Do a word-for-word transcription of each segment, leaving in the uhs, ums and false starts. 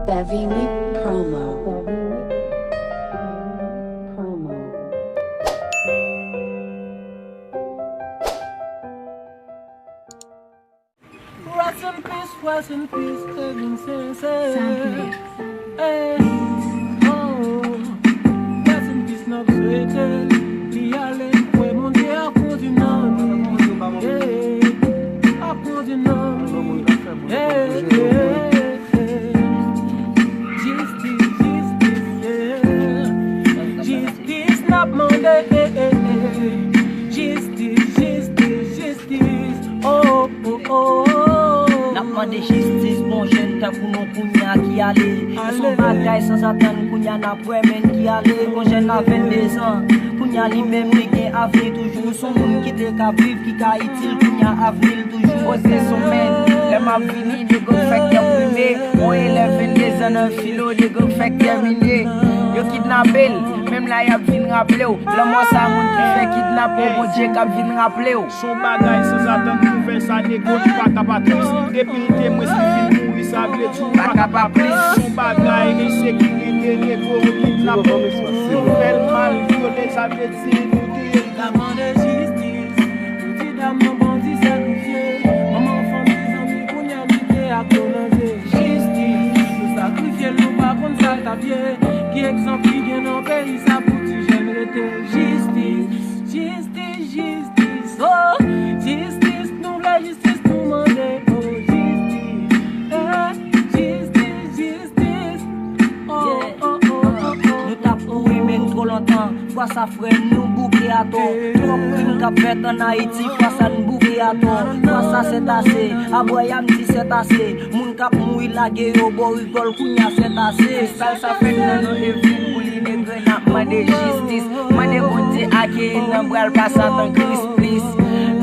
Savini Promo. Promo. Rest in peace, rest in peace, Kevin Sensei. Hey, oh, rest in peace, n ap swete li ale. Kwè Bondye ap kondi nanm li. Yeah, ap kondi nanm li. Yeah, yeah, yeah. Jistis, jistis, yeah. Jistis n ap mande. Jistis, jistis, jistis. Oh, oh, oh. N ap mande jistis pou jèn tankou nou kounye a ki ale. Se yon bagay sanzatann, kounye a n ap wè menn ki ale. Yon jèn a venndezan, kounye a li menm li gen avni toujou. Se yon moun ki te ka viv, ki ka itil, kounye a avni l toujou. Poze sou menn, lè m ap vini, nego k fè kè prime. Yon elèv venndezan nan filo, nego k fèk tèmine. Yo kidnape l, menm la y ap vin raple w. Lanmò sa moun ki fè kidnape w, Bondye k ap vin raple w. Se yon bagay sanzatann, nouvèl sa nego, nou pa ka pa tris. Depi l te mwens li fin mouri, sa vle di ou pa ka pa plis. Se yon bagay ensekirite, nego, kidnape w, fè l mal, vyole, sa vle di ou touye l. N ap mande jistis pou ti dam nan bandi sakrifye. Manman, fanmi, zanmi, kounye a li te ak yo nan je. Jistis pou sakrifye l, nou pa konn sa l t ap ye. Ki egzanp li gen nan peyi sa pou ti jèn rete? Jistis, jistis, jistis, oh, jistis, nou vle jistis, nou mande, oh, jistis, eh, jistis, jistis, oh, oh, oh, oh, oh. Nou t ap kouri men n twò lontan. Fwa sa frè m, nou bouke atò. Twòp krim k ap fèt ann Ayiti, fwa sa n bouke atò. Fwa sa sètase, Abrayam di sètase. Moun k ap mouri lage yo bò rigòl, kounye a sètase. Sal sa fèt nan non Evelyn pou li degre, n ap mande jistis. Mande Bondye akeyi l nan bra l, pa Satan Kris plis.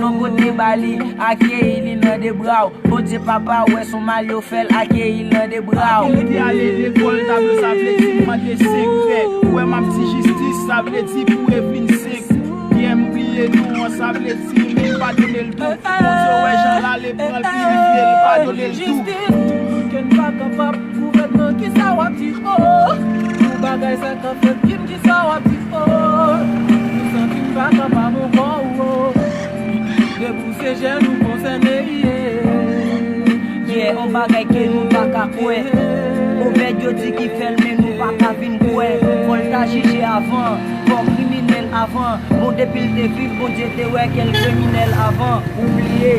Non kote ba li, akeyi li nan de bra w. Bondye papa, wè s on mal yo fè l, akeyi l nan de bra w. Li te ale lekòl, tablo, sa vle di mande sekrè. Ou wè m ap di jistis, sa vle di pou Evelyn senk. Pierre, m bliye non an, sa vle di men m padone l tou. Bondye wè jan l ale, pran l, pirifye l, padone l tou. Jistis ke n pa kapab, gouvènman, kisa w ap di, oh? Pou bagay sa k ap fèt, Kim, kisa w ap di, oh? Nou santi n pa kapab ankò, oh. Debout se jèn ou konsène, yeah. Yeah, on bagay ke nou pa ka kwè. Obèd yo di ki fè l, men nou pa ka vin kwè. Fò l ta jije avan, fò kriminèl avan. Bon, depi l te viv, Bondye te wè kèl kriminèl avan. Ou bliye,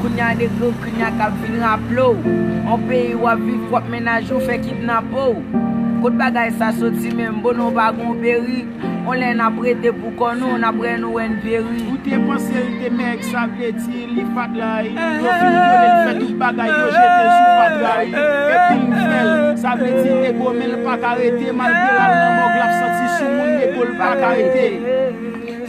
kounye a nego, kounye a k ap vin raple w. On peyi w ap viv, w ap mennaj ou fè kidnape w. Kot bagay sa soti menm, bon, nou pa gon perik. On lè n ap rete pou kò nou, n ap wè nou wè n peri. Ou te panse l te mèg, sa vle di li fatra wi. Yo fin vyole l, fè tout bagay, yo jete l sou fatra wi. Epi m fè l, sa vle di nego men l pa ka rete, malgre l al nan mòg l ap santi sou moun, nego l pa ka rete.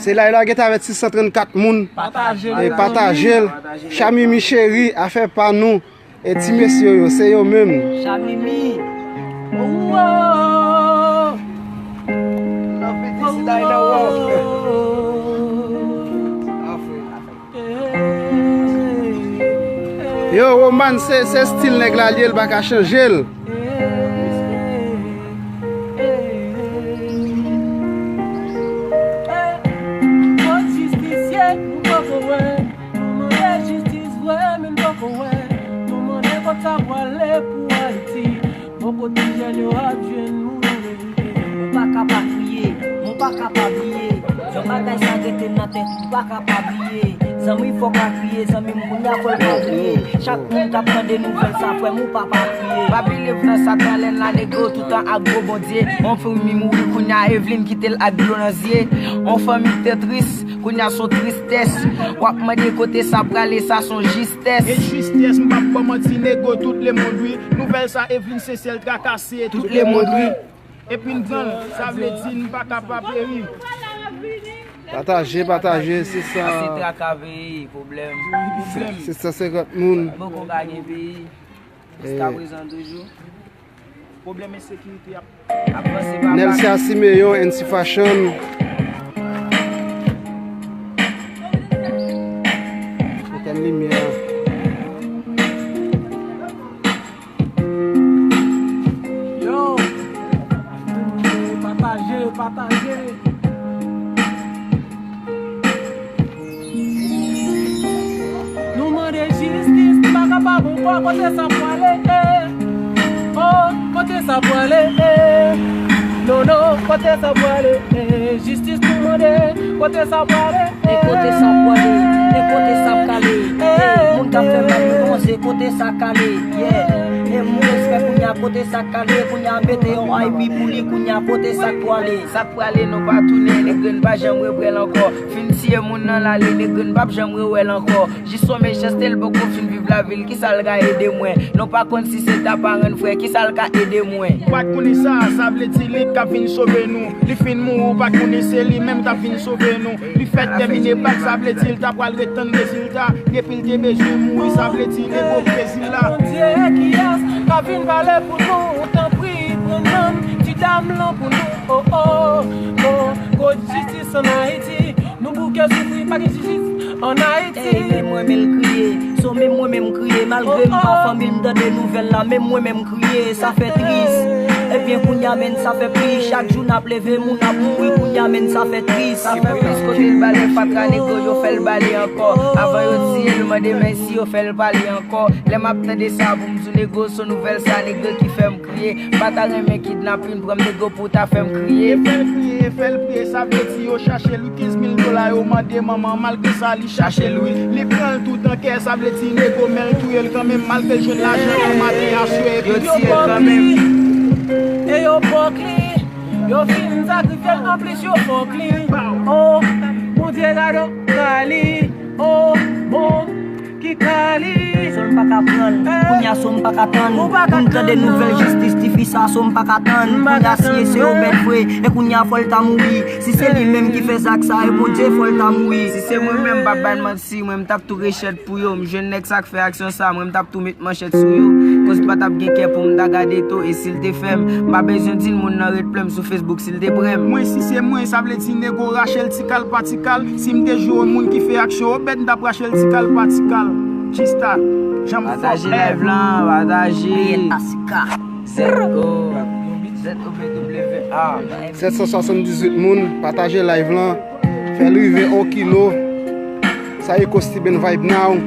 Se la, la gentan avèk sis san trannkat moun. Pataje E pataje l. Chamimi cheri, afè pa nou. E ti mesye yo, se yo menm. Chamimi. Yo, Roman, se, se stil nèg la li ye, l pa ka chanje l. Kot jistis ye, nou poko wè. Nou mande jistis vre, men n poko wè. Nou mande kot sa pwale pou Ayiti. Bon, kot ti jèn yo ap jwenn moun verite. Ou pa ka pa kriye, ou pa ka pa bliye. Jan bagay sa rete nan tèt, ou pa ka pa bliye. Zanmi, fòk pa kriye, zanmi m, kounye a fò l pa kriye. Chak moun k ap tande nouvèl sa, frè m, ou pa pa kriye. Pa believe nan Satan, lè n la nego, toutan ak gwo Bondye. On fanmi mouri, kounye a Evelyn kite l ak dlo nan zye. On fanmi te tris, kounye a s on tristès. W ap mande kote sa prale, sa s on jistès. E jistès, m p ap ba w manti nego, tout lemonn wi. Nouvèl sa Evelyn Sesèl trakase tout lemonn wi. Epi n pran l, sa vle di n pa ka pa peri. Pataje, pataje, se sa. Se traka peyi, pwoblèm. Sis san senkant moun. Poko ka gen peyi. Jiska prezan toujou. Pwoblèm ensekirite ap Ap panse pa Nelsia Simeon, N C Fashion. Etèn limyè a. Nou mande jistis, nou pa kapab ankò, kote sa pwale, eh. Oh, kote sa pwale, eh. Non, non, kote sa pwale, eh. Jistis nou mande, kote sa pwale, eh. E kote sa pwale, e kote sa kale, eh. Moun k ap fè mal yo panse, kote sa kale, yeah. E moun respè kounye a, kote sa kale, kounye a mete yon I P pou li, kounye a kote sa pwale. Sa k prale, nou pa tounen, nèg n pa janm repran l ankò. Fin tiye moun nan l ale, nèg n p ap janm rewè l ankò. Jis yon mechanste, l poko fin viv lavi l, kisa l ka ede mwen? Nou pa konn si se ta paran n frè, kisa l ka ede mwen? Ou pa t konnen sa, sa vle di li k ap vin sove nou. Li fin mouri, ou pa t konnen se li menm k ap vin sove nou. Li fèk tèmine bak, sa vle di l ta pral ret tann rezilta. Depi l te bezwen mouri, sa vle di nego Brezil la. Bondye, kiyès k ap vin pale pou nou? Tanpri, pran nanm ti dam lan pou nou. Oh, oh, oh. Kot jistis ann Ayiti? Nou bouke soufri, pa gen jistis ann Ayiti. Ey, men mwen menm kriye, so menm mwen menm kriye. Malgre m pa fanmi, m tande nouvèl la, menm mwen menm kriye. Sa fè tris. Ebyen, kounye a, menn, sa fè pli. Chak jou n ap leve, moun ap mouri, kounye a, menn, sa fè tris. Sa fè plis. Kote l bale fatra, nego yo fè l bale ankò. Avan yo tiye l, mande men si yo fè l pale ankò. Lè m ap tande sa, pou m di w, nego, se nouvèl sa, nego ki fè m kriye. M pa ta renmen kidnapin pran m, nego, pou ta fè m kriye. E fè l kriye, e fè l priye, sa vle di yo chache l wi. Kenz mil dola yo mande manman, malgre sa, li chache l wi. Li pran l tout an kè, sa vle di nego men l touye l kanmenm, malgre l jwenn lajan an maten aswè, epi yo tiye l kanmenm. E yo pòk li, yo fin sakrifye l, anplis yo pòk li. Oh, Bondye gade kay li, oh, bon. Ki kay li. So l pa ka pran l. Kounye a so m pa ka tann. Pou m tande nouvèl jistis tifi sa, so m pa ka tann. Kounye a si e se Obèd vre, e kounye a fò l ta mouri. Si se li menm ki fè zak sa, e Bondye fò l ta mouri. Si se mwen menm, m p ap ba n manti, mwen m t ap tou rechèt pou yo. M jwenn nèg sa k fè aksyon sa, mwen m t ap tou met manchèt sou yo. Koz pa t ap gen kè pou m ta gade tou, e si l te fè m, m pa bezwen di l moun nan ret plen m sou Facebook si l te pran m. Mwen si se mwen, sa vle di nego rache l ti kal pa ti kal. Si m te jwe yon moun ki fè aksyon Obèd, m t ap rache l ti kal pa ti kal. Jista, jan m fò. Pataje live lan, pataje. B L A C K. Z O, Z O B W A. Sèt san swasanndizuit moun, pataje live lan. Fè l rive on kilo. Sa e Kostiben Vibe Now.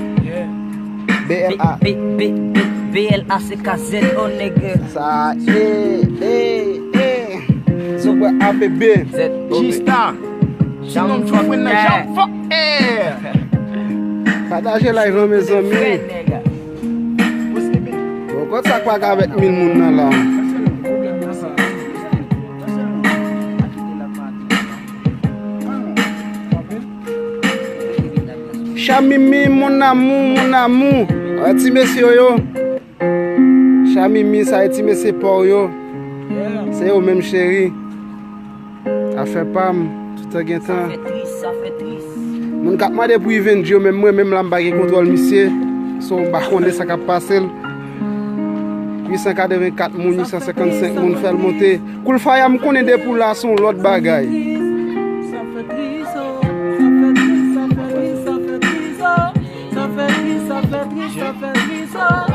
B L A. B, B, B, B L A C K Z O, nèg. Sa e, e, e. Sou pwen A P B. Jista. Ti nonm chofwen nan Jan Fòk. Pataje live lan, mezanmi. Bon, kot sa k pa ka avèk mil moun nan la? Chamimi, mon amour, mon amour. Wè ti mesye yo. Chamimi, sa e ti mesye pa w yo. Se yo menm, cheri. Afè pa m, toutan gen tan. Sa fè tris, sa fè tris. Moun k ap mande pou Ivendjo, menm mwen menm la, m pa gen kontwòl misye. So, m pa konnen sa k ap pase l. Uit san katrevenkat moun, uit san senkannsenk moun fè l monte. Koulfaya, m konnen depi w la, se yon lòt bagay. Sa fè tris, oh, sa fè tris, sa fè tris, sa fè tris, oh. Sa fè tris, sa fè tris, sa fè tris, oh.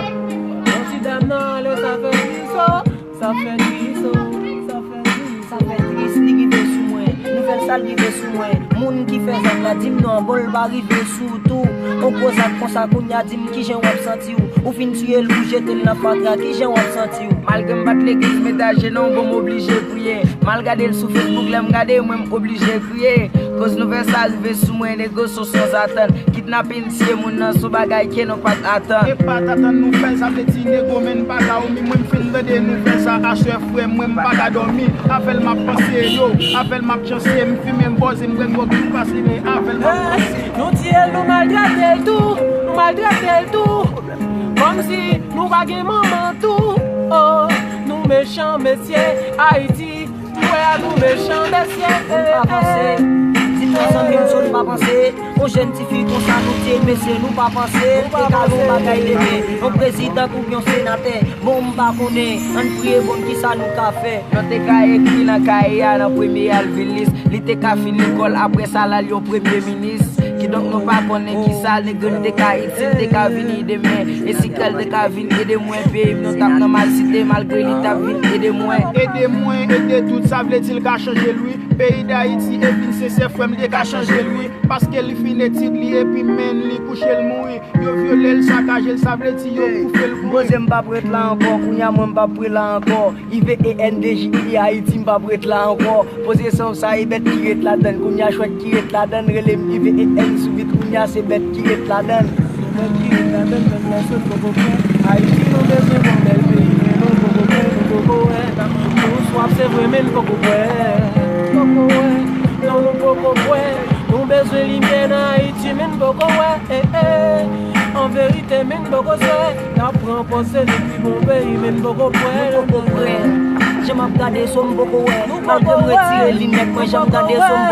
Yon ti dam nan ale, sa fè tris, oh. Sa fè tris, oh, sa fè tris. Sa fè tris, li rive sou mwen. Nouvèl sa l rive sou mwen. Moun ki fè zak la, di m non, bon, l pa rive sou ou tou. On gwo zak konsa, kounye a di m kijan w ap santi w. Ou fin tiye l, ou jete l nan fatra, kijan w ap santi w? Malgre m pa t legliz, m etaje non, bon, m oblije priye. M al gade l sou Facebook, lè m gade, mwen m oblije kriye. Koz nouvèl sa rive sou mwen, nego, se yon sanzatann. Kidnapin, tiye moun nan, se yon bagay ke nou pa t atann. E pa t atann nouvèl, sa vle di nego men n pa ka womi. Mwen m fin tande nouvèl sa, aswè frè m, mwen m pa ka dòmi. Avè l m ap panse yo, avè l m ap chanse, m fimen, m poze, m pran gwòg tou pase, men avè l m ap panse. Nou tiye l, nou maltrete l tou, nou maltrete l tou. Kòmsi nou pa gen manman tou. Oh, nou mechan, mesye, Ayiti. Ou wè a nou mechan, mesye. Nou pa panse. Di m non, zanmi m, so nou pa panse. On jèn tifi konsa nou tiye l, mesye, nou pa panse. Te ka yon bagay demen. Yon prezidan kou yon senatè. Bon, m pa konnen. Ann priye, bon, kisa nou ka fè? Non te ka ekri nan kaye a, nan premye a l vin lis. Li te ka fin lekòl, apre sa l al yon premye minis. Kidonk nou pa konnen kisa nèg yo te ka itil, te ka vini demen. E si L te ka vin ede mwen, peyi m nou t ap nan malsite, malgre li t ap vin ede mwen. Ede mwen, ede tout, sa vle di l ka chanje l wi. Peyi Dayiti, Evin Sensè, frè m, li te ka chanje l wi. Paske li fin etid li, epi menn li kouche l mouri. Yo vyole l, sakaje l, sa vle di yo boufe l mouri. Poze m p ap ret la ankò, kounye a mwen m p ap pre la ankò. I V E N D J I, Ayiti, m p ap ret la ankò. Poze san w sa e bèt ki ret ladann. Kounye a chwèt ki ret ladann, rele m I V E N sou bit, kounye a se bèt ki ret ladann. Bèt ki ret ladann, bèt la sot poko kwè. Ayiti, nou bezwen bon bèl peyi, men nou poko kwè, nou poko wè. Nou swaf, se vre, men n poko kwè. Poko wè, non, nou poko kwè. Nou bezwen limyè nan Ayiti, men n poko wè. Eh, eh. An verite, men n poko swè. N ap pran pòz se nou pi bon peyi, men n poko kwè. Nou poko kwè. Jan m ap gade so, m poko wè. Malgre m retire linèt mwen, jan m gade so, m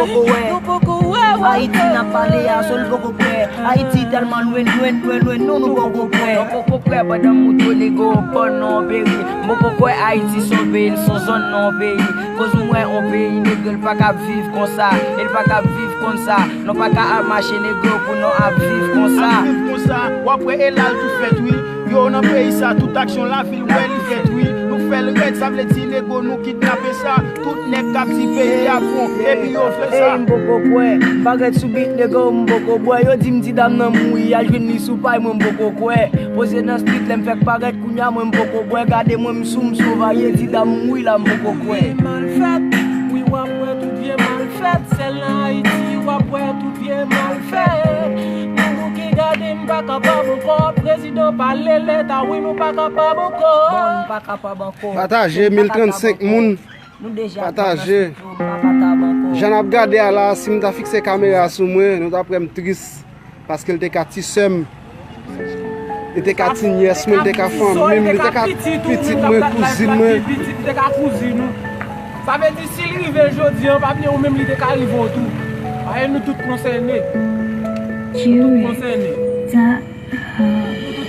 poko wè. Ayiti n ap pale a, so l poko kwè. Ayiti tèlman lwen, lwen, lwen, lwen, nou, nou poko kwè. Nou poko kwè pandan m moute nèg yo pran nan yon peyi. M poko kwè Ayiti se yon peyi, l se yon zòn nan yon peyi. Koz ou wè yon peyi nèg yo, l pa ka ap viv konsa, e l pa ka ap viv konsa. Nou pa ka ap mache nèg yo pou nou ap viv konsa. Ap viv konsa, w ap wè e la l tou fèt wi. Yo nan peyi sa, tout aksyon lavi l wè li fèt wi. Nou fè l rèd, sa vle di nèg yo, nou kidnape sa. Tout nèg k ap di peyi a bon, epi yo fè sa. Ey, m poko kwè, m pa ret sou bit nèg yo, m poko bwè. Yo di m ti dam nan mouri, al jwenn li sou pay mwen, m poko kwè. Poze nan street, lè m fèk parèt, kounye a mwen, m poko bwè. Gade mwen, m sou, m sou varye, ti dam mouri la, m poko kwè. Mal fèt, wi, w ap wè tout vye mal fèt. Sèl nan Ayiti, w ap wè tout vye mal fèt. Nou, nou ki gade, m pa kapab ankò. Prezidan pale Leta, wi, nou pa kapab ankò. Bon, nou pa kapab ankò. Pataje, mil trannsenk moun. Pataje. Jan n ap gade a la, si m ta fikse kamera sou mwen, nou t ap wè m tris. Paske l te ka ti sè m. Li te ka ti nyès mwen, li te ka fanmi m, li te ka pitit mwen, kouzin mwen. Li te ka kouzin ou. Sa vle di, si l rive jodi an, pa bliye ou menm li te ka rive w tou. Paske nou tout konsène. Nou tout konsène.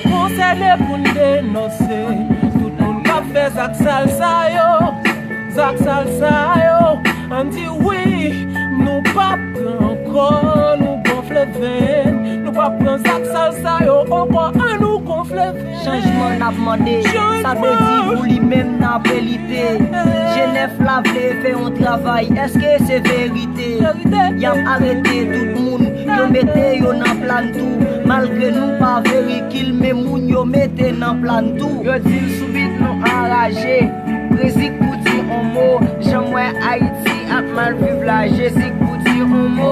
Konsène pou n denonse tout moun k ap fè zak sal sa yo, zak sal sa yo. Ann di wi, nou p ap pran ankò, nou gonfle venn. Nou p ap pran zak sal sa yo ankò, ann nou gonfle venn. Chanjman n ap mande, sa vle di pou li menm n ape lite. Jenèf la vle fè yon travay, èske se verite? Y ap arete tout moun, yo mete yo nan plan tou. Malgre nou pa verikil, men moun yo mete nan plan tou. Yo di l sou bit nou anraje. Prezik pou di on mo, jan m wè Ayiti ap mal viv la. Jezi pou di on mo,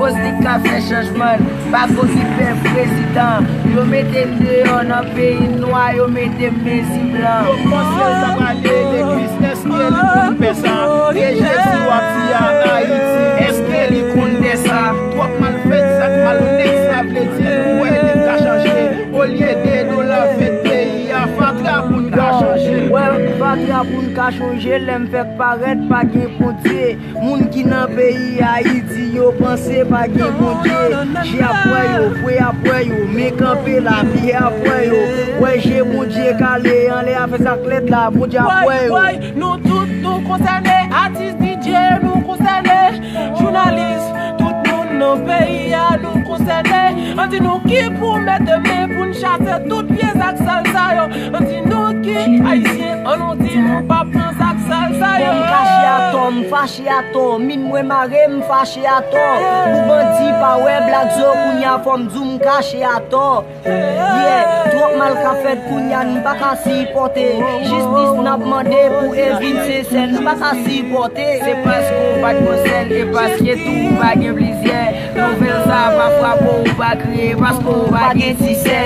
koz li ka fè chanjman. Pa okipe prezidan, yo mete n deyò nan peyi nwa, yo mete m mezi blan. Yo panse l ta prale legliz, èske li konn fè sa? E Jezi w ap di a Ayiti, èske li konn fè sa? Twòp malfèt, zak malonèt, sa vle di nou wè li ka chanje. Olye de dola fèt peyi a, fatra pou n ka chanje. Wè, fatra pou n ka chanje, lè m fèk parèt, pa gen Bondye. Moun ki nan peyi Ayiti, yo panse pa gen Bondye. Je ap wè yo, vwe ap wè yo, men kanpe la, pye ap wè yo. Wè je Bondye kale, anlè a fè sa k lèd la, Bondye ap wè yo. Woy, woy, nou tout nou konsène, atis D J nou konsène, jounalis, tout moun nan peyi a nou konsène. Ann di nou ki pou mete men pou n chase tout vye zak sal sa yo. Ann di nou ki Ayisyen, ann nou di nou p ap pran zak sal sa yo. Fò m kache atò, m fache atò, min mwen mare, m fache atò. Pou bandi pa wè Black Zo, kounye a fò m di w m kache atò. Yeah, twòp mal k ap fèt kounye a, n pa ka sipòte. Jistis n ap mande pou Evin Sensè, n pa ka sipòte. Se paske w pa t gon sèl, e paske tou w pa gen plizyè. Nouvèl sa pa frape w, ou pa kriye, paske w pa gen ti sè.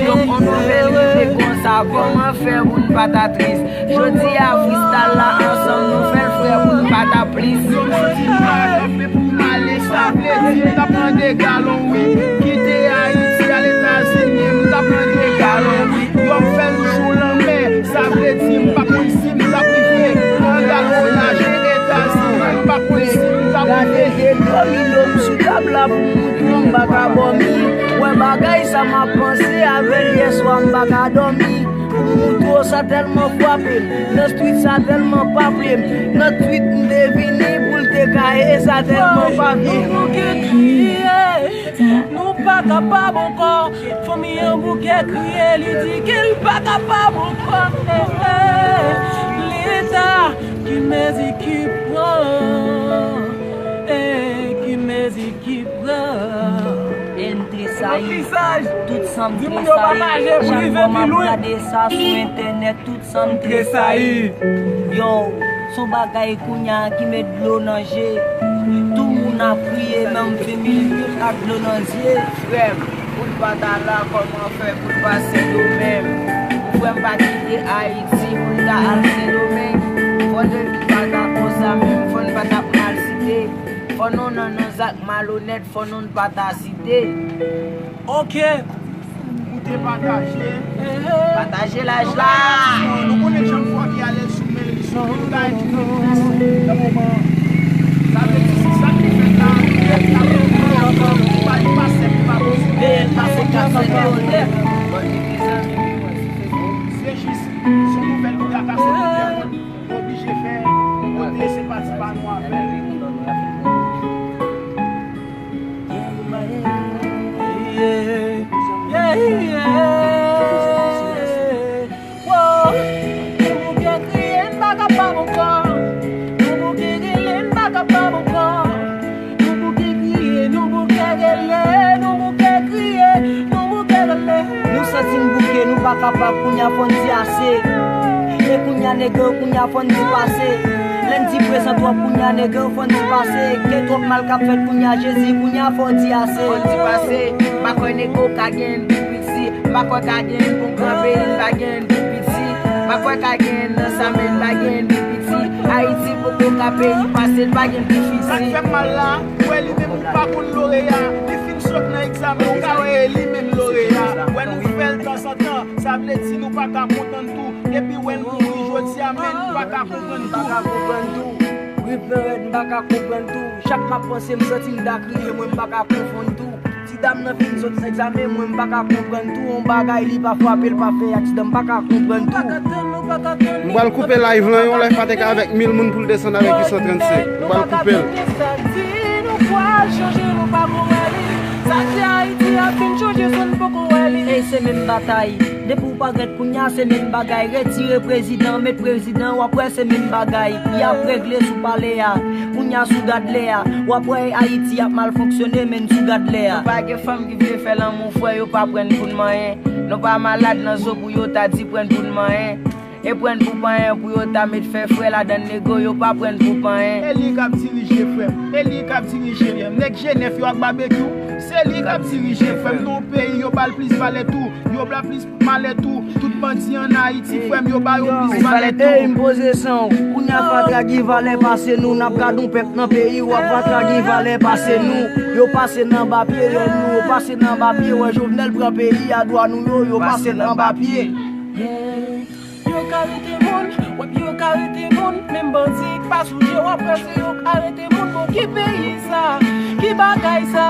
Donk, yon nouvèl rive konsa, kòman fè pou n pa ta tris? Jodi a, freestyle la, ansanm nou fè l, frè, pou n pa ta plis. Yo m santi mal, men pou m ale, sa vle di m t ap mande galon, wi. Kite Ayiti, al Etazini, m t ap mande galon, wi. Yo m fè l jou lanmè, sa vle di m pa konn si m t ap rive nan galon naje Etazini, m pa konn si m t ap rive. Gade de domino m sou tab la pou m montre w m pa ka dòmi. Wè bagay sa m ap panse avè l yèswa, m pa ka dòmi. Pou m montre w sa tèlman frape m. Nan street sa tèlman paple m. Nan tweet m te vini pou l te ka e sa tèlman pa vini. Nou pa kapab ankò. Fanmi an bouke kriye, li di ke l pa kapab ankò. Eh, eh. Leta, ki mezi ki pran? Eh, ki mezi ki pran? E m tresayi, tout san m tresayi, chak fwa m ap gade sa sou entènèt, tout san m tresayi. Yo, s on bagay kounye a ki met dlo nan je. Tout moun ap kriye, menm fanmi l youn ak dlo nan zye. Frè m, pou n pa ta la, kòman fè pou n pa Sendomeng? Pou frè m pa kite Ayiti, pou n ta al Sendomeng. Fò n pa ta konsa menm, fò n pa ta malsite. Fò nou nan non zak malonèt, fò nou pa ta site. Ok. Koute, pataje. Pataje live la. Nou konnen jan fò ki ale sou men li sou men li bay ti nan moman. Sa vle di se sa ki fèt la. Li pa li pa sèk li pa posib. Se jis sou nouvèl ki trakase nou oblije fè. Kote se pati pa nou avè. Yeah, yeah, yeah. Wow. Nou bouke kriye, n pa kapab ankò. Nou bouke rele, n pa kapab ankò. Nou bouke kriye, nou bouke rele, nou bouke kriye, nou bouke rele. Nou santi n bouke, nou pa kapab, kounye a fò n di ase. E kounye a nèg yo, kounye a fò n di pase. Lè n di prezan twòp, kounye a nèg yo, fò n di pase. Gen twòp mal k ap fèt kounye a, Jezi, kounye a fò n di ase. Fò n di pase, m pa kwè nèg yo ka gen pi piti. M pa kwè ka gen pou gran peyi, m pa gen pi piti. M pa kwè ka gen nan sa men, m pa gen pi piti. Ayiti poko ka peyi pase, l pa gen pi piti. Sa k fè m mal la, ou wè li menm li pa konn loreya. Li fin sot nan egzamen, ou ka wè e li menm loreya. Wè nou fè l tanzantan, sa vle di nou pa ka kontan tou. Depi wè n mouri jodi a, men n pa ka konprann tou. Gripe rèd, m pa ka konprann tou. Chak m ap panse, m santi m ta kriye, mwen m pa ka konprann tou. Ti dam nan fin sot egzamen, mwen m pa ka konprann tou. On bagay li pa frape, l pa fè aksidan, m pa ka konprann tou. M pral koupe live lan yon lè, Patek avèk mil moun pou l desann avèk uit san trannsenk. M pral koupe l. Sa di nou pral chanje, nou pa pou wè li. Sa di Ayiti ap vin chanje, san n poko wè li. Ey, se menm batay. Depi w parèt kounye a, se menm bagay. Retire prezidan, met prezidan, w ap wè se menm bagay. Y ap regle sou palè a. Kounye a sou gad lè a. W ap wè Ayiti ap mal fonksyone, men n sou gad lè a. Nou pa gen fanm ki vle fè lanmou, frè, yo pa pran n pou n manyen. Nou pa malad nan zo pou yo ta di pran n pou n manyen. E pran n pou panyen pou yo ta met fè frè ladan n nego, yo pa pran n pou panyen. E li k ap dirije, frè m. E li k ap dirije, frè m. Nèg Jenèf yo ak Babekyou, se li k ap dirije, frè m. Nan yon peyi, yo ba l plis valè tou. Yo ba l plis malè tou. Tout bandi ann Ayiti, frè m, yo ba yo plis valè tou. Ey, m poze san w. Kounye a fatra gen valè pase nou. N ap gade yon pèp nan peyi w ap fatra gen valè pase nou. Yo pase nan ba pye, yo nou, yo pase nan ba pye. Wè Jovenel pran peyi a, dwa nou yo, yo pase nan ba pye. Yo ka rete moun, w ap yo ka rete moun, menm bandi k pa souje, w ap wè se yo ka rete moun. Bon, ki peyi sa? Ki bagay sa?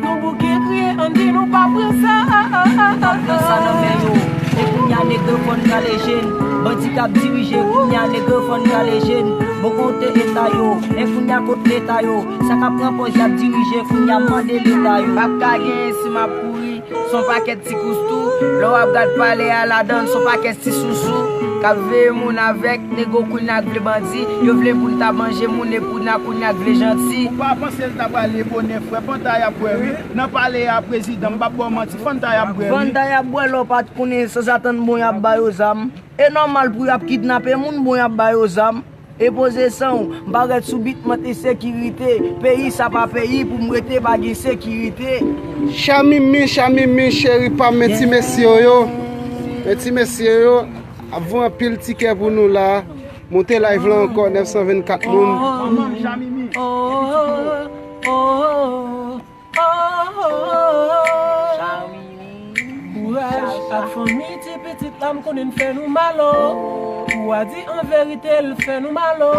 Nou bouke kriye, ann di nou pa pran sa. Nou pa pran sa nan men yo. E kounye a nèg yo fò n kale je n. Bandi k ap dirije, kounye a nèg yo fò n kale je n. Bon kote eta yo, e kounye a kot leta yo. Sa k ap pran pòz y ap dirije, kounye a mande leta yo. M ap ka genyen si m ap kouri. S on pakèt ti kous tou. Lè w ap gad palè a ladan l, s on pakèt ti sousou k ap veye moun avèk nego kounye a k vle bandi. Yo vle pou n ta manje moun e pou n a kounye a k vle janti. Ou pa panse l ta prale bonè, frè? Panta y ap bwè, wi. Nan palè a, prezidan, m p ap ba w manti, Fanta y ap bwè, wi. Fanta y ap bwè, lè w pa t konnen, sanzatann bon y ap ba yo zam. E nòmal pou y ap kidnape moun, bon y ap ba yo zam. E poze san w, m parèt sou bit, mande sekirite. Peyi sa pa peyi pou m rete pa gen sekirite. Chamimi, chamimi, cheri pa m, men ti mesye yo. Men ti mesye yo ap voye anpil tikè pou nou la. Monte live lan ankò, nèf san vennkat moun. Manman m, chamimi. Kouraj ak fanmi ti pitit la, m konnen n fè nou mal o. Ou a di an verite l fè nou mal o.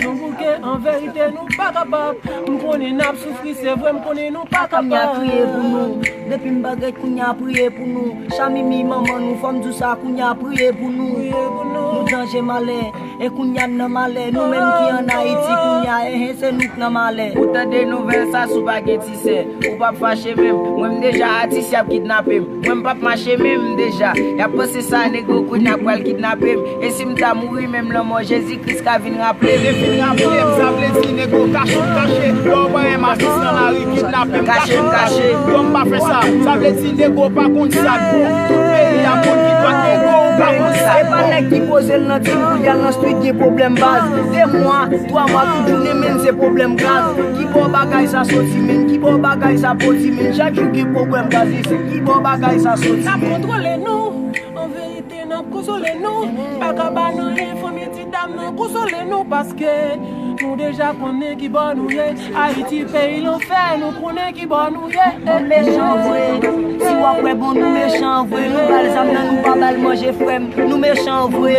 Nou bouke an verite nou pa kapab. M konnen n ap soufri se vre, m konnen nou pa kapab. Kounye a kriye pou nou. Depi m pa gen kounye a priye pou nou. Chamimi manman nou, fò m di w sa, kounye a priye pou nou. Priye pou nou. Nou danje malè, e kounye a n nan malè. Nou menm ki ann Ayiti kounye a, enhen, se nou k nan malè. Ou tande nouvèl sa, si w pa gen ti sè, ou p ap fache menm. Mwen m deja atis, y ap kidnape m. Mwen m p ap mache menm deja. Y ap panse sa, nego kounye a pral kidnape m. E si m ta mouri menm, lanmò Jezi Kris ka vin raple m. Vin raple m, sa vle di nego kache m kache. Lè w pa renmen atis nan lari, kidnape m, kache m kache. Bon, m pa fè sa. Sa vle di nego pa konn sa k bon. Tout peyi a konn ki dwat nego, ou pa konn sa k bon. E pa nèg ki poze l nan tim pou y al nan street gen pwoblèm baz. De mwa, twa mwa, tout jounen, menm se pwoblèm gaz. Ki bò bagay sa soti, menm? Ki bò bagay sa poti, menm? Chak jou gen pwoblèm gaz isit. Ki bò bagay sa soti, menm? N ap kontwole nou, an verite n ap konsole nou. Pa ka ba nan enfo, men ti dam nan konsole nou, paske nou deja konnen ki bò nou ye. Ayiti peyi lanfè, nou konnen ki bò nou ye. Nou mechan vre. Si w ap wè bon, nou mechan vre. Nou ba l zam nan, nou pa ba l manje, frè m. Nou mechan vre.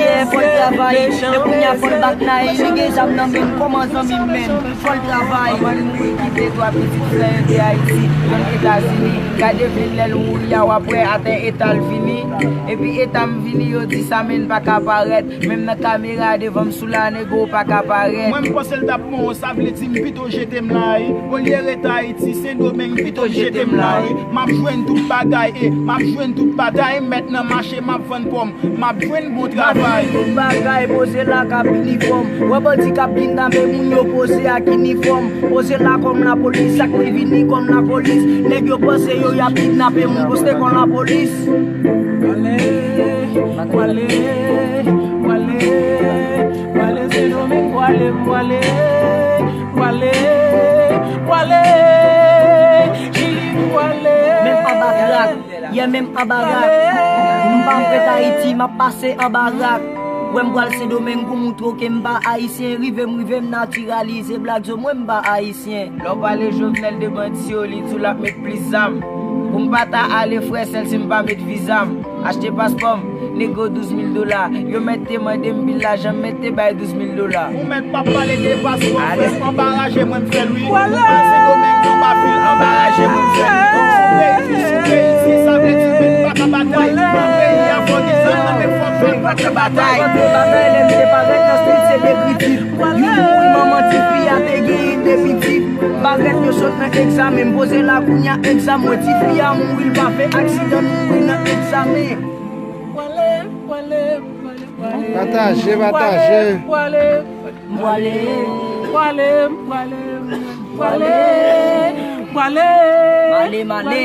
Yeah, fò l travay. E kounye a fò l bat nay. Li gen zam nan men l. Kòman zanmi m menm? Fò l travay. Manman l mouri kite twa pitit frè yo te Ayiti, yonn Etazini. Gade vin lè l mouri a, w ap wè atè eta l vini. Epi eta m vini, yo di sa men n pa ka parèt. Menm nan kamera devan m sou la, nego pa ka parèt. Mwen m panse l t ap bon, sa vle di m pito jete m la wi. Olye ret Ayiti, Sendomeng, pito jete m la wi. M ap jwenn tout bagay e m ap jwenn tout batay. M mèt nan mache, m ap vann pòm, m ap jwenn bon travay. Tout bagay poze la k ap inifòm. Wè bandi k ap kidnape moun yo poze ak inifòm. Poze la kòm lapolis, sa k te vini kòm lapolis. Nèg yo panse yo y ap kidnape moun poste kòm lapolis. Pwale, pwale, pwale, pwale, Sendomeng, pwale, pwale, pwale, pwale, Chili, pwale. Menm anba trak, yè menm anba rak. M pa m ret Ayiti, m ap pase anba rak. Wè m pral Sendomeng pou moutre w ke m pa ayisyen. Rive m, rive m natiralize Black Zo, mwen m pa ayisyen. Lè w pale Jovenel de bandi yo, li di w l ap met plis zam. Pou m pa ta ale, frè, sèl si m pa met viza m, achte paspò m, nego douz mil dola. Yo mèt te mande m pil lajan, m mèt te bay douz mil dola. Ou mèt p ap pale de paspò, frè m, anbaraje mwen m fè l wi. Mwen Sendomeng anba vil, anbaraje mwen m fè l. Sou peyi, sou peyi, si sa vle di men pa ka batay. Nan peyi a fò gen zam nan men fò m fè l pa ka batay. Batay, lè m te parèt nan street, se de kritik. Youn mouri, manman tifi a te genyen de pitit. Parèt yo sot nan egzamen, m poze la kounye a egzamen, tifi a mouri, l pa fè aksidan, l mouri nan egzamen. Pwale, pwale, pwale, pwale. Pataje, pataje. Pwale, pwale, pwale, pwale, pwale, pwale, pwale. Male, male.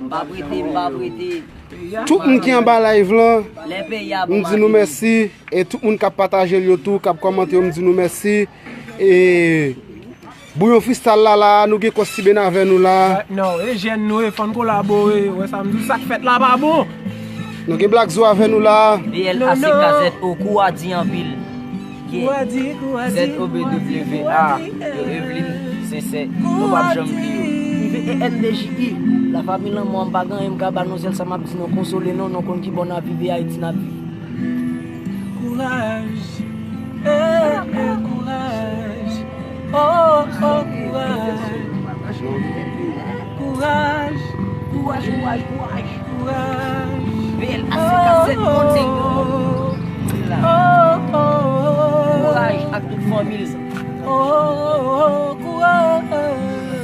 M pa prete, m pa prete. Tout moun ki anba live lan, m di nou mèsi. E tout moun k ap pataje l yo tou, k ap kòmante yo, m di nou mèsi. E Bouyon Freestyle la, la, nou gen Kòs Ti Ben avè nou la. Non, e jèn nou ye, fò n kolabore. Wè sa m di w, sa k fèt la pa bon. Nou gen Black Zo avè nou la. B L A C K Z O, kou a di anpil. Yeah. Kou a di, kou a di, Z O B W A, yo Evelyn Sensè, nou p ap janm bliye w. Rive E N D J I, la famille lanmò, m pa gen anyen m ka ba nou, sèl sa m ap di nou, konsole nou, nou konn ki bò n ap viv, e Ayiti n ap viv. Kouraj, eh, eh, kouraj, oh, oh, kouraj. Kouraj, kouraj, kouraj, kouraj. Kouraj. B L A C K Z, bon nèg yo. Oh, oh, oh, oh. Kouraj ak tout fanmi l. Oh, oh, oh, oh, kouraj.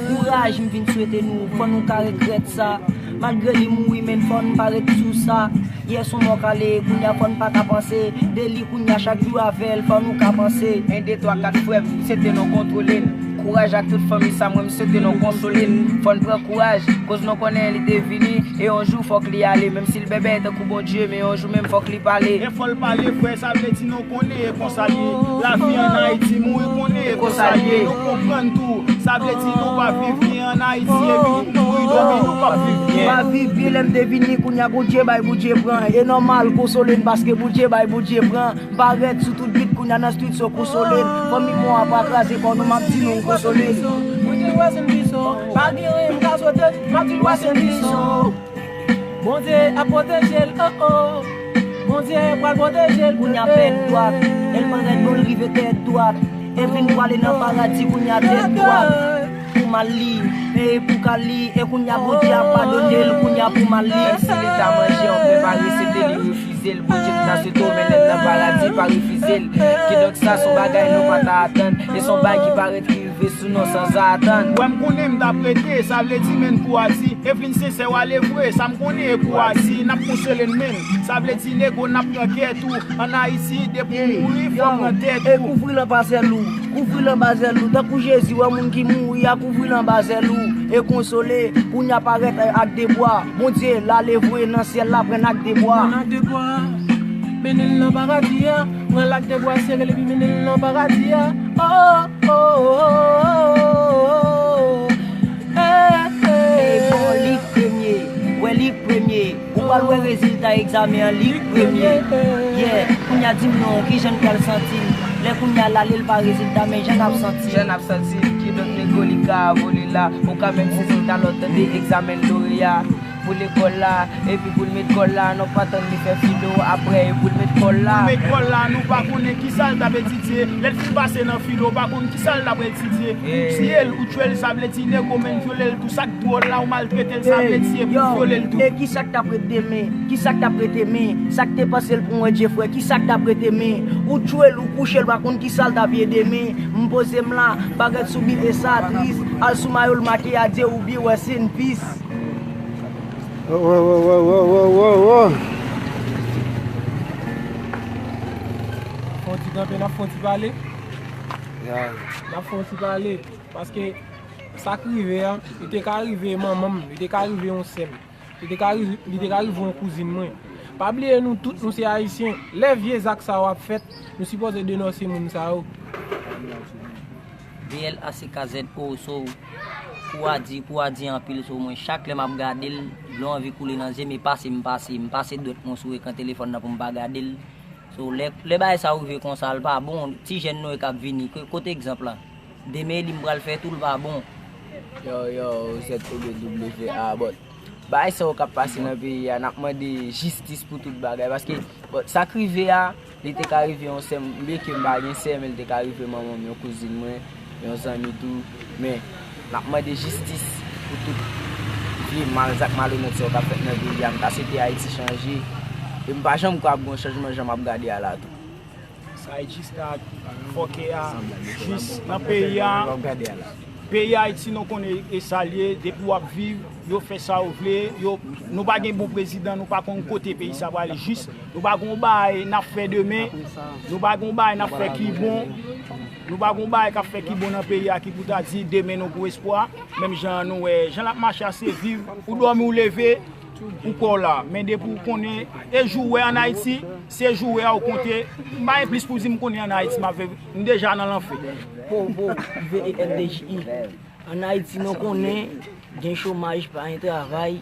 Kouraj, m vin swete nou, fò nou ka regrèt sa. Malgre li mouri, men fò n pa ret sou sa. Yè s on mò kale, kounye a fò n pa ka panse de li, kounye a chak jou avè l, fò nou ka panse. En, de, twa, kat, frè m, m swete nou kontwole n. Kouraj ak tout fanmi sa, mwen m swete nou konsole n. Fò n pran kouraj, koz nou konnen li te vini, e yon jou fòk li ale. Menm si l bèbè tankou Bondye, men yon jou menm fòk li pale. E fò l pale, frè, sa vle di nou konnen e konsa l ye. Lavi ann Ayiti, mouri konnen e konsa l ye. Nou konprann tou, sa vle di nou pa viv byen ann Ayiti, epi nou mouri dòmi, nou p ap viv byen. Pa viv byen, lè m te vini, kounye a Bondye bay, Bondye pran. E nòmal, konsole n paske Bondye bay, Bondye pran. M parèt sou tout bit, kounye a nan street, so konsole n. Fanmi mò a pa kraze kò nou, m ap di nou konsole n. Bondye wè se m ki so, pa gen anyen m ka swete, m ap di l wè se m ki so. Bondye ap pwoteje l, oh, oh. Bondye pral pwoteje l. Kounye a pèt dwat, e l parèt bon, l rive tèt dwat. E vin pwale nan paradi, kounye a tèt dwat. Pou mal li, e pou kal li, e kounye a Bondye ap padone l, kounye a pou mal li. Menm si leta manje, yon pèp a resete, li refize l. Bondye t ka swete pa refize l. Kidonk sa se yon bagay nou pa ta atann. E se yon bagay ki parèt rive sou nou sanzatann. Wè m konnen m t ap rete, sa vle di men kou a di. Evelyn sensè w ale vre, sa m konnen e kou a di. N ap konsole n men, sa vle di nego n ap pran kè tou. Ann Ayiti, depi w mouri, fò w pran tèt ou. Kouvri l anba zèl ou, kouvri l anba zèl ou. Tankou Jezi wè moun ki mouri a, kouvri l anba zèl ou. E konsole, kounye a parèt ak de bwa. Bondye l ale vre nan syèl la pran ak de bwa. Pran ak de bwa. Mennen l nan paradi a. Pran l ak de bwa sere l epi mennen l nan paradi a. Oh, oh, oh, oh, oh. Hey, hey. Ey, bon, li k premye. Wè, li k premye. Ou pral wè rezilta egzamen an, li k premye. Yeah, kounye a di m non, kijan n pral santi l? Lè kounye a l ale, l pa rezilta, men jan n ap santi l. Jan n ap santi l, kidonk nego li ka vole la. Ou ka menm sezi l talè w tande egzamen loreya. Pou lekòl la, epi pou l met kòl la, non pa tann li fè filo, apre e pou l met kòl la. Pou l met kòl la, nou pa konnen kisa l t ap etidye. Lè l fin pase nan filo, ou pa konn kisa l t ap etidye. Ou tiye l, ou tchwe l, sa vle di nego menm vyole l tou. Sa k dwòl la, ou maltrete l, sa vle di e pou vyole l tou. E kisa k t ap ret demen? Kisa k t ap ret demen? Sa k te panse l pou mwen, Jeffrey, kisa k t ap ret demen? Ou tchwe l, ou kouche l, pa konn kisa l t ap ye demen. M poze m la, bagèt sou bit e sa tris. Al sou mayo l make a, Dye ou byen wè se n pis. Oh, oh, oh, oh, oh, oh, oh, oh. Fè yon ti kanpe, n ap fè yon ti pale. Ya. N ap fè yon ti pale. Paske sa k rive a, li te ka rive manman m, li te ka rive yon sè m, li te ka rive, li te ka rive yon kouzin mwen. Pa bliye nou tout, nou se Ayisyen. Lè vye zak sa yo ap fèt, nou sipoze denonse moun sa yo. B L A C K Z O, so, kou a di, kou a di anpil, so, mwen, chak lè m ap gade l, dlo anvi koule nan zye m, e pase m pase, m pase dwèt mwen sou ekran telefòn nan pou m pa gade l. So, lè, lè bagay sa yo rive konsa, l pa bon, ti jèn nou yo k ap vini, ko-, kote egzanp la? Demen li m pral fè tou, l pa bon. Yo, yo, Z O B W A, but bagay sa yo k ap pase nan peyi a, n ap mande jistis pou tout bagay, paske, but sa k rive a, li te ka rive yon sè m, byenke m pa gen sè, men li te ka rive manman m, yon kouzin mwen, yon zanmi tou, men n ap mande jistis pou tout vye mal, zak malonèt sa yo k ap fèt nan peyi a. M ta swete Ayiti chanje, e m pa janm kwè ap gen yon chanjman jan m ap gade a la tou. Sa e jis la, fòkè a, jis nan peyi a. Peyi Ayiti, nou konnen e sa l ye, depi w ap viv, yo fè sa yo vle, yo, nou pa gen bon prezidan, nou pa konn kote peyi sa prale, jis, nou pa gen yon bagay n ap fè demen, nou pa gen yon bagay n ap fè ki bon, nou pa gen yon bagay k ap fè ki bon nan peyi a ki pou ta di demen nou gen espwa, menm jan nou wè, jan l ap mache a se viv, ou dòmi ou leve, ou kò w la. Men depi w konnen, e jou w wè ann Ayiti, se jou w wè a ou konte, m pa gen plis pou di m konnen ann Ayiti, m ap viv, m deja nan lanfè. Po, po, V E L D J I. Ann Ayiti, nou konnen, gen chomaj, pa gen travay,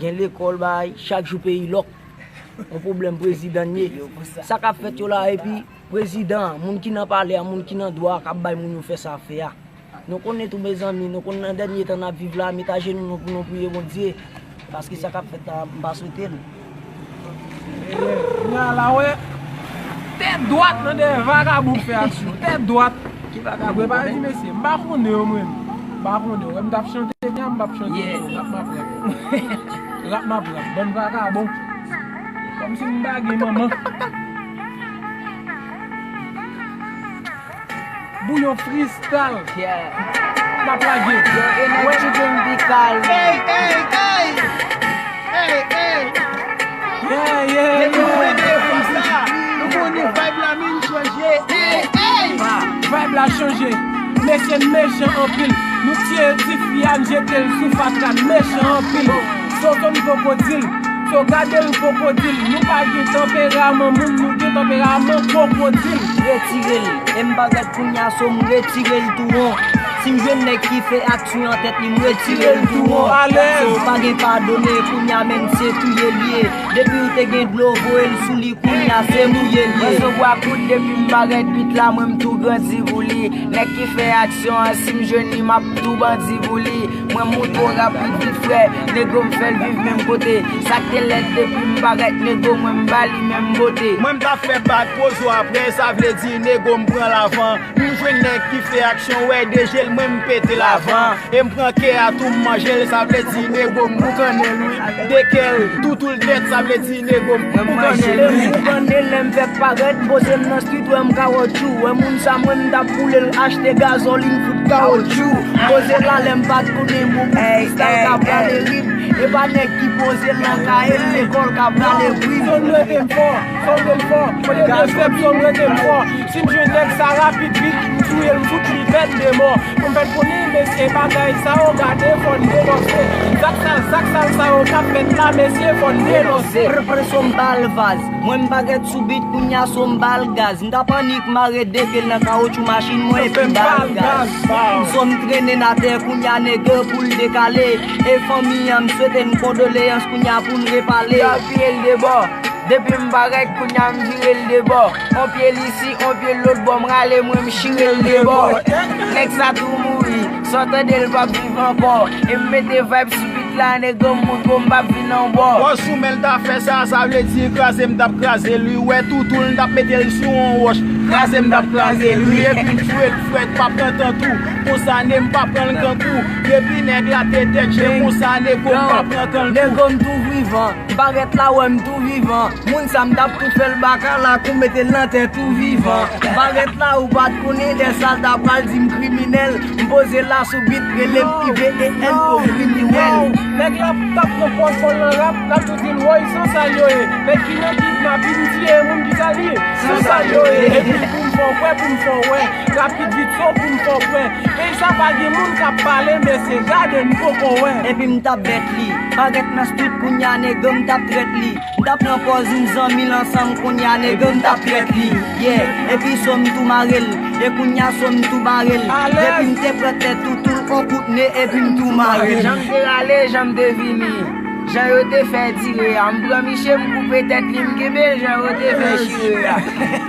gen lekòl, bay, chak jou peyi lòk. Yon pwoblèm prezidan n ye. Sa k ap fèt yo la, epi prezidan, moun ki nan palè a, moun ki nan dwa a, k ap bay moun yo fè sa fè a. Nou konnen tou, mezanmi, nou konn nan dènye tan n ap viv la, met ajenou nou pou nou priye Bondye, paske sa k ap fèt la, m pa swete l. Kounye a la, wè, tèt dwat nan dèyè vagabon k fè aksyon, tèt dwat. Ki vagabon? Mwen pa di mesye, m pa konnen yo, mwen. M pa konnen yo. Wè, m t ap chante, byen, m p ap chante. Yeah. Rap m ap rap. Rap m ap rap. Bann vagabon. Kòmsi m pa gen manman. Bouyon freestyle. Yeah. N ap lage. Yo, Energy Gang Bikal. Hey, hey, hey. Hey, hey. Yeah, yeah, yeah. Nou konnen vibe la. Nou konnen vibe la, men chanje. Hey, hey. Vibe la chanje. Mesye mechan anpil. Nou tiye tifi a, n jete l sou fatra, mechan anpil. Soso n poko di l. So gade l kokodil, nou pa gen tanperaman moun, nou gen tanperaman kokodil. Retire l, e m pa gad kounya, so m retire l tou won. Si m jwenn nèg ki fè aksyon an tèt li, m retire l tou won. So pa gen padone, kounya menm se touye l ye. Depi w te gen dlo, voye l sou li, kounya se mouye l ye. Mwen se bwa kout, depi m parèt bit la, mwen m tou grandi pou li. Nèg ki fè aksyon an, si m jwenn li, m ap tou bandi pou li. Mwen mouton rapid vit frè, nego m fè l viv menm kote. Sa k te lèd depi m parèt, nego mwen m ba li menm bote. Mwen m t ap fè bak pozo aprè, sa vle di nego m pran l avan. M jwenn nèg ki fè aksyon, wè de je l Mwen m pete l avan, e m pran kè a tou m manje l, sa vle di nego m boukannen l wi. De kè l, toutou l nèt, sa vle di nego m boukannen l wi. Boukannen lè m fèk parèt, poze m nan street, wè m kawotchou. Wè moun sa mwen m t ap boule l, achte gazolin, fout kawotchou. Poze la lè m pa t konnen, bon kristal ka prale rim. E pa nèg ki poze l nan kaye l, lekòl ka prale prim. Zòn rete m fò, zòn rete m fò, kote m fèb, zòn rete m fò. Si m jwenn nèg sa rapid vit, m touye l, m fout li pèn de mò. Pou m fè n konnen mesye bagay sa yo gade fò n denonse. Zak sal, zak sal sa yo k ap fèt la mesye fò n denonse. Pre, pre, so m ba l vaz. Mwen m pa gèt sou bit, kounya so m ba l gaz. M t ap annik mare de ke l nan kawotchou machin mwen epi m ba l gaz. So m trennen atè kounya nèg pou l dekale. E fanmi an m swete n kondoleyans kounya pou n repale. Yo apiye l de bò. Depi m parèt kounya m vire l de bò. On pye l isi, on pye l lòt bò, m rale mwen m chire l de bò. Nèg sa tou mouri, sa w tande l p ap viv ankò. E m mete vibe sou beat la, nèg m moutro m p ap vin anbò. Bò sou men l ta fè sa, sa vle di kraze m t ap kraze l wi. Wè toutou l n t ap mete l sou on wòch. Kraze m t ap kraze l wi. Epi m tchwe l frèt, pa pran tan tou. Konsa ne m pa pran l kankou. Depi nèg la te tèt je konsa nego m pa pran tan l tou. Nego m tou vivan. Barèt la wè m tou vivan. Moun sa m t ap tou fè l baka la kou mete l nan tè tou vivan. Barèt la ou pa t konnen lè sa l ta pral di m kriminèl. M poze la sou bit rele m I V E N pou kriminèl. Nèg la t ap pran pòz fò l nan rap, l ap tou di l woy san sa l yo ye. Nèg ki nan kidnapin tiye moun ki sa l ye. San sa l yo ye. Epi pou m fè w kwè, pou m fè w wè. Rapid vit so pou m fè w kwè. Peyi sa pa gen moun k ap pale mesye gade m poko wè. Epi m t ap bèt li. Parèt nan street kounya nèg m t ap trèt li. M t ap pran pòz m zanmi l ansanm kounya nèg m t ap trèt li. Yeah, epi so m tou mare l. E kounya so m tou bare l. Depi m te pran tèt toutou l on kout ne epi m tou mare l. Jan m te rale, jan m te vini. Jan yo te fè dire a. M pran miche m koupe tèt li m kenbe l jan yo te fè chire a.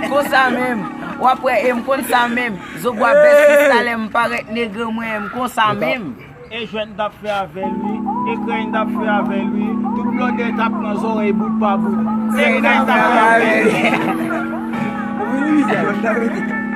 Konsa menm. W ap wè e m konn sa menm. Zobwa bèt kristalè m parèt nèg mwen m konsa menm. E jwèt n t ap fè avè l wi, e krèy n t ap fè avè l wi, tout blòdè t ap pran zòrèy bout pa bout. E krèy n t ap fè avè l wi.